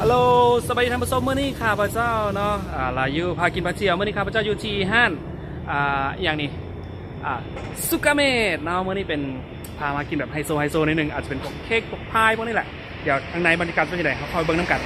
ຮັລໂຫຼ ສະບາຍດີທ່ານຜູ້ຊົມ, ມື້ນີ້ຂ້າພະເຈົ້າເນາະ ອາ ລາຍຢູ່ພາກິນພາທ່ຽວ. ມື້ນີ້ຂ້າພະເຈົ້າຢູ່ທີ່ຮ້ານ ອາ ອີ່ຫຍັງນີ້ ອາ ສຸກາເມດເນາະ. ມື້ນີ້ເປັນ ພາມາກິນແບບໄຮໂຊ ໄຮໂຊໜ້ອຍໜຶ່ງ, ອາດຈະເປັນພວກເຄັກ ພວກພາຍ ພວກນີ້ແຫຼະ. ດຽວທາງໃນບັນຍາກາດເປັນຈັ່ງໃດ ເຮົາເຂົ້າໄປເບິ່ງນຳກັນ.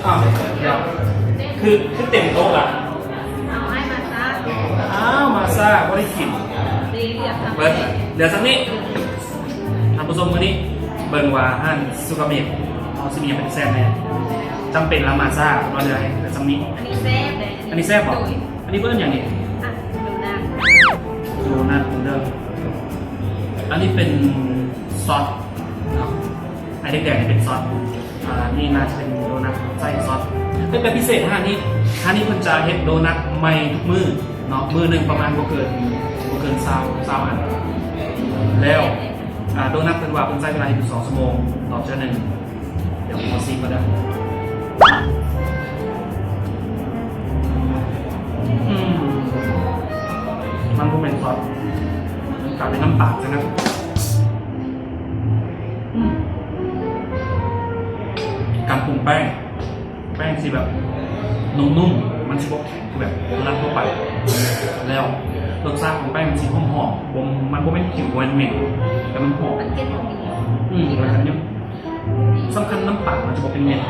ອ້າວ ຄື ຄືເຕັມໂຕະລະ. ອ້າວ ມາຊ້າ ບໍ່ໄດ້ກິນ. ເບິດ ເຫຼືອສ່ຳນີ້. ທ່ານຜູ້ຊົມ ມື້ນີ້ເບິ່ງວ່າຮ້ານສຸກາເມດເຮົາຊິມີຫຍັງເປັນແຊບແດ່. ຈຳເປັນລະມາຊ້າ ເພາະເຫຼືອໃຫ້ເຫຼືອສ່ຳນີ້. ອັນນີ້ແຊບເດ້. ອັນນີ້ແຊບບໍ່? ໂດຍ. ອັນນີ້ເອີ້ນຫຍັງນີ້? ອ່ະ ໂດນັດ ໂດນັດເດີ. ອັນນີ້ເປັນຊອດເນາະ. ອັນແດງໆນີ້ເປັນຊອດ. ອ່າ ນີ້ໜ້າຈະເປັນໂດນັດໃສ່ຊອດ. ເປັນແບບພິເສດ ຮ້ານນີ້ ຮ້ານນີ້ເພິ່ນຈະເຮັດໂດນັດໃໝ່ທຸກມື້ເນາະ. ມື້ໜຶ່ງປະມານບໍ່ເກີນ ບໍ່ເກີນຊາວ ຊາວອັນ. ແລ້ວ ອ່າ ໂດນັດເພິ່ນວ່າເພິ່ນໃຊ້ເວລາເຮັດຢູ່ສອງຊົ່ວໂມງຕໍ່ເທື່ອໜຶ່ງ. ດຽວຂໍຊີມກ່ອນເດີ. ອືມ ມັນບໍ່ແມ່ນຊອດ ກາຍເປັນນ້ຳຕານຊະນັ້ນ. ອືມ ການປຸງແປ້ງ ແປ້ງຊິແບບນຸ້ມໆ ມັນຊິບໍ່ແຂງຄືແບບໂດນັດທົ່ວໄປ. ແລ້ວລົດຊາດຂອງແປ້ງມັນຊິຫອມໆ ບໍ່ ມັນບໍ່ແມ່ນຂິວ ບໍ່ແມ່ນເໝັນ ແຕ່ມັນຫອມ. ມັນເກັດຫອມດີ. ອືມ ແລ້ວກໍຍັງ ສຳຄັນນ້ຳຕານມັນຈະບໍ່ເປັນເມັດ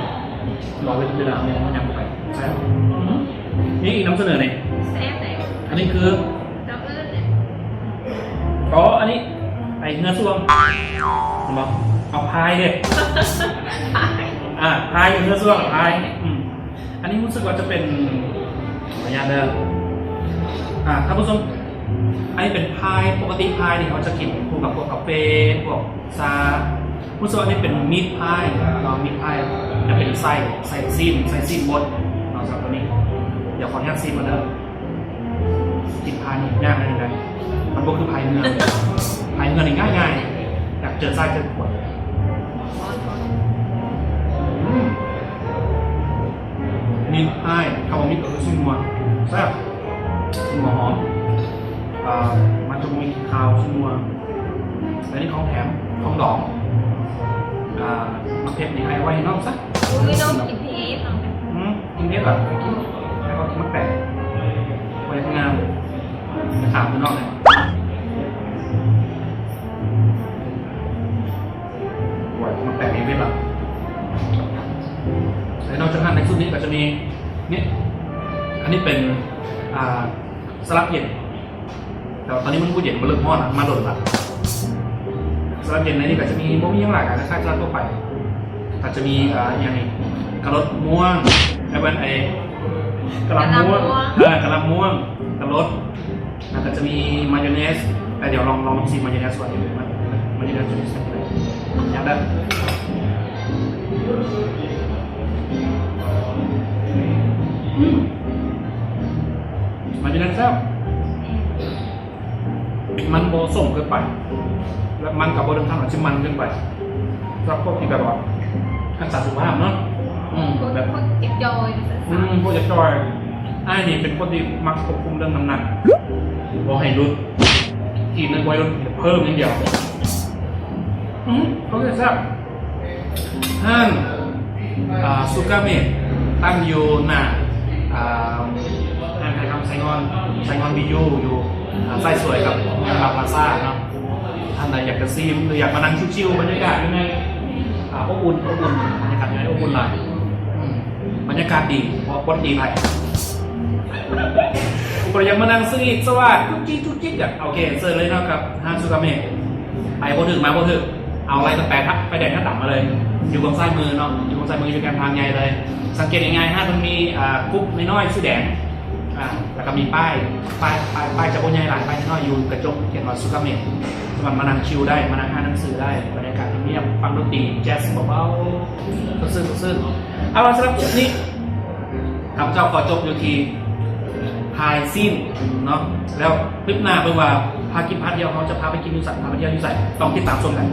ລໍເວລາແມ່ນມັນຍັງໄປ. ແຊບ. ອືມ ນີ້ນຳສະເໜີນີ້ ແຊບເດ້. ອັນນີ້ຄື ເຈົ້າເອີ້ນເດ້. ອໍ ອັນນີ້ໄອເຮືອຊ່ວງ ເຫັນບໍ່? ເອົາພາຍເດ້. ພາຍ ອ່າ ພາຍເຮືອຊ່ວງ ພາຍ. ອືມ ອັນນີ້ຮູ້ສຶກວ່າຈະເປັນ ຂໍອະນຸຍາດເດີ ອ່າ ທ່ານຜູ້ຊົມ ອັນນີ້ເປັນພາຍ. ປົກກະຕິພາຍນີ້ເຮົາຈະກິນຄູ່ກັບພວກກາເຟ ພວກຊາ. ຮູ້ສຶກວ່າອັນນີ້ເປັນມີດພາຍເນາະ ມີດພາຍຈະເປັນໄສ້ ໄສ້ຊີ້ນ ໄສ້ຊີ້ນບົດເນາະ. ສຳລັບຕົວນີ້ ດຽວຂໍອະນຸຍາດຊີມກ່ອນເດີ. ກິນພາຍນີ້ຍາກໜ້ອຍໜຶ່ງເດ້ ມັນບໍ່ຄືພາຍເຮືອ. ພາຍເຮືອນີ້ງ່າຍໆ ຢາກເຈີຊ້າຍເຈີຂວາ. ອືມ ມີດພາຍ ຖ້າບໍ່ມີກໍຄືຊີ້ນງົວ. ແຊບ. ຫົວຫອມ ເອີ ມັນຈະບໍ່ມີກິ່ນຄາວຊີ້ນງົວ. ແລະນີ້ຂອງແຖມ ຂອງດອງ ເອີ ໝາກເຜັດນີ້ໃຫ້ໄວ້ໃຫ້ນ້ອງຊະ. ໂອ້ຍ ນ້ອງກິນເຜັດເນາະ. ອືມ ກິນເຜັດລະ ໃຫ້ເຂົາກິນໝາກແຕງ ບໍ່ຢາກງາມ. ໄປຖາມຢູ່ນອກເລີຍ. ໂອ້ຍ ມັນແປກເອເວນລະ. ແລະນອກຈາກນັ້ນ ໃນຊຸດນີ້ກໍຈະມີ ນີ້ ອັນນີ້ເປັນ ອ່າ ສະຫຼັດເຢັນ ແຕ່ວ່າຕອນນີ້ມັນບໍ່ເຢັນ ມັນເລີ່ມຮ້ອນລະ ມາດົນລະ. ສະຫຼັດເຢັນໃນນີ້ກໍຈະມີ ບໍ່ມີຫຍັງຫຼາຍ ກໍຄ້າຍໆສະຫຼັດທົ່ວໄປ. ກໍຈະມີ ອ່າ ອີ່ຫຍັງນີ້ ກະລົດມ່ວງ ແລ້ວແມ່ນໄອ້ ກະລຳມ່ວງ ກະລຳມ່ວງ ເອີ ກະລຳມ່ວງ ກະລົດ ແລ້ວກໍຈະມີມາໂຍເນສ ແຕ່ດຽວລອງ ລອງຊີມມາໂຍເນສກ່ອນ ມາ ມາໂຍເນສຈະມີເສັ້ນໃດ ຢາກໄດ້ ອືມ ມາໂຍເນສແຊບ ມັນບໍ່ສົ້ມເກີນໄປ ແລ້ວມັນກໍບໍ່ເຖິງຂັ້ນວ່າຊິມັນເກີນໄປ. ສຳລັບພວກທີ່ແບບວ່າຮັກສາສຸຂະພາບເນາະ ອືມ ແບບ ພວກເຈັບຈອຍ ອືມ ພວກເຈັບຈອຍ. ອ້າຍນີ້ເປັນຄົນທີ່ມັກຄວບຄຸມເລື່ອງນ້ຳໜັກ ບໍ່ໃຫ້ຫຼຸດ ກິນນັ້ນບໍ່ໃຫ້ຫຼຸດ ເພີ່ມຢ່າງດຽວ. ອືມ ໂອເຄ ແຊບ. ຮ້ານ ອ່າ ຊູກາເມະ ຕັ້ງຢູ່ໜ້າ ອ່າ ຮ້ານຂາຍຄຳໄຊງ່ອນ ໄຊງ່ອນວິວ ຢູ່ ອ່າ ສາຍສວຍກັບ ແມນບາພລາຊາເນາະ. ທ່ານໃດຢາກຈະຊີມ ຫຼື ຢາກມານັ່ງຊິວໆ ບັນຍາກາດຢູ່ໃນ ອ່າ ອົບອຸ່ນ ອົບອຸ່ນ ບັນຍາກາດຢູ່ໃນອົບອຸ່ນຫຼາຍ. ອືມ ບັນຍາກາດດີ ເພາະບໍ່ໄດ້ຕີໃຜ. ຜູ້ໃດຢາກມານັ່ງສະວີດສະຫວາດ ຈຸກຈິກຈຸກຈິກ ກະໂອເຄ ເຊີນເລີຍເນາະ ກັບຮ້ານຊູກາເມະ. ໄປບໍ່ຖືກມາບໍ່ຖືກ ເອົາໄລ່ຕັ້ງແຕ່ໄຟແດງທາດດຳມາເລີຍ ຢູ່ເບື້ອງຊ້າຍມືເນາະ ຢູ່ເບື້ອງຊ້າຍມື ຢູ່ແຄມທາງໃຫຍ່ເລີຍ. ສັງເກດງ່າຍໆ ຮ້ານມັນມີ ອ່າ ກຸບນ້ອຍໆ ສີແດງ ອ່າ ແລ້ວກໍມີປ້າຍ ປ້າຍ ປ້າຍ ປ້າຍຈະບໍ່ໃຫຍ່ຫຼາຍ ປ້າຍນ້ອຍ ຢູ່ກະຈົກຂຽນວ່າຊູກາເມະ. ສາມາດມານັ່ງຊິວໄດ້ ມານັ່ງອ່ານໜັງສືໄດ້ ບັນຍາກາດຮຽບໆ ຟັງດົນຕີແຈສເບົາໆ ສົດຊື່ນ ສົດຊື່ນ. ເອົາລະ ສຳລັບຄລິບນີ້ ຂ້າພະເຈົ້າຂໍຈົບຢູ່ທີ່ທ້າຍຊີນເນາະ. ແລ້ວຄລິບໜ້າເບິ່ງວ່າພາກິນພາທ່ຽວ ເຮົາຈະພາໄປກິນຢູ່ໃສ ພາໄປທ່ຽວຢູ່ໃສ ຕ້ອງຕິດຕາມຊົມກັນ.